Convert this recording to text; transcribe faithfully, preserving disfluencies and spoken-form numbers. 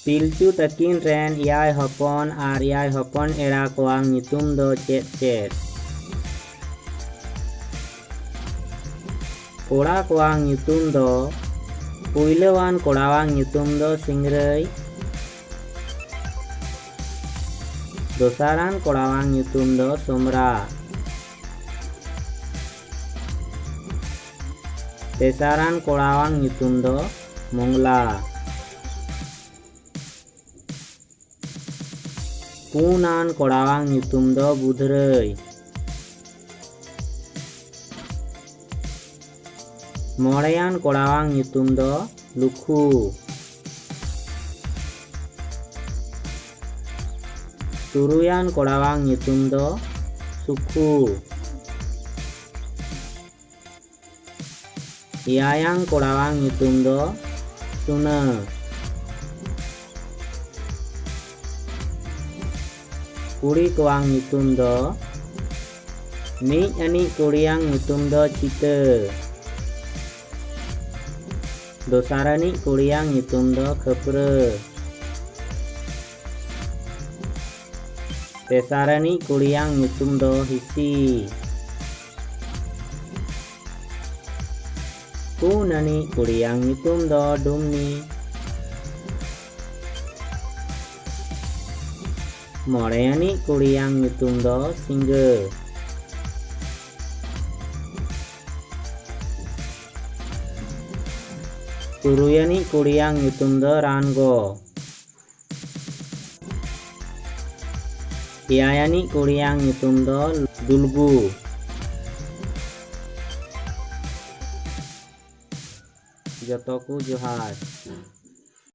ᱯᱤᱞᱪᱩ ᱛᱟᱹᱠᱤᱱ ᱨᱮᱱ ᱮᱭᱟᱭ ᱦᱚᱯᱚᱱ ᱟᱨ ᱮᱭᱟᱭ ᱦᱚᱯᱚᱱ ᱮᱨᱟ ᱠᱚᱣᱟᱜ ᱧᱩᱛᱩᱢ ᱫᱚ ᱪᱮᱫ ᱪᱮᱫ? ᱠᱚᱲᱟ ᱠᱚᱣᱟᱜ ᱧᱩᱛᱩᱢ ᱫᱚ, ᱯᱩᱭᱞᱟᱹᱣᱟᱱ ᱠᱚᱲᱟᱣᱟᱜ ᱧᱩᱛᱩᱢ ᱫᱚ ᱥᱤᱝᱨᱟᱹᱭ, ᱫᱚᱥᱟᱨᱟᱱ ᱠᱚᱲᱟᱣᱟᱜ ᱧᱩᱛᱩᱢ ᱫᱚ ᱥᱚᱢᱨᱟ, ᱛᱮᱥᱟᱨᱟᱱ ᱠᱚᱲᱟᱣᱟᱜ ᱧᱩᱛᱩᱢ ᱫᱚ ᱢᱚᱝᱞᱟ, ᱯᱩᱱᱟᱱ ᱠᱚᱲᱟᱣᱟᱜ ᱧᱩᱛᱩᱢ ᱫᱚ ᱵᱩᱫᱷᱨᱟᱹᱭ᱾ ᱢᱚᱬᱮᱭᱟᱱ ᱠᱚᱲᱟᱣᱟᱜ ᱧᱩᱛᱩᱢ ᱫᱚ ᱞᱩᱠᱷᱩ᱾ ᱛᱩᱨᱩᱭᱟᱱ ᱠᱚᱲᱟᱣᱟᱜ ᱧᱩᱛᱩᱢ ᱫᱚ ᱥᱩᱠᱷᱩ᱾ ᱮᱭᱟᱭᱟᱝ ᱠᱚᱲᱟᱣᱟᱜ ᱧᱩᱛᱩᱢ ᱫᱚ ᱥᱩᱱᱟᱹ᱾ ᱠᱩᱲᱤ ᱠᱚᱣᱟᱜ ᱧᱩᱛᱩᱢ ᱫᱚ, ᱢᱤᱫ ᱟᱹᱱᱤᱡ ᱠᱩᱲᱤᱭᱟᱜ ᱧᱩᱛᱩᱢ ᱫᱚ ᱪᱤᱛᱟᱹ᱾ ᱫᱚᱥᱟᱨ ᱟᱹᱱᱤᱡ ᱠᱩᱲᱤᱭᱟᱜ ᱧᱩᱛᱩᱢ ᱫᱚ ᱠᱷᱟᱹᱯᱨᱟᱹ᱾ ᱛᱮᱥᱟᱨ ᱟᱹᱱᱤᱡ ᱠᱩᱲᱤᱭᱟᱜ ᱧᱩᱛᱩᱢ ᱫᱚ ᱦᱤᱥᱤ᱾ ᱯᱩᱱ ᱟᱹᱱᱤᱡ ᱠᱩᱲᱤᱭᱟᱜ ᱧᱩᱛᱩᱢ ᱫᱚ ᱰᱩᱢᱱᱤ᱾ ᱢᱚᱬᱮ ᱟᱹᱱᱤᱡ ᱠᱩᱲᱤᱭᱟᱜ ᱧᱩᱛᱩᱢ ᱫᱚ ᱥᱤᱸᱜᱟᱹ᱾ ᱛᱩᱨᱩᱭ ᱟᱹᱱᱤᱡ ᱠᱩᱲᱤᱭᱟᱜ ᱧᱩᱛᱩᱢ ᱫᱚ ᱨᱟᱱᱜᱚ᱾ ᱮᱭᱟᱭ ᱟᱹᱱᱤᱡ ᱠᱩᱲᱤᱭᱟᱜ ᱧᱩᱛᱩᱢ ᱫᱚ ᱫᱩᱞᱜᱩ᱾ ᱡᱚᱛᱚ ᱠᱚ ᱡᱚᱦᱟᱨ᱾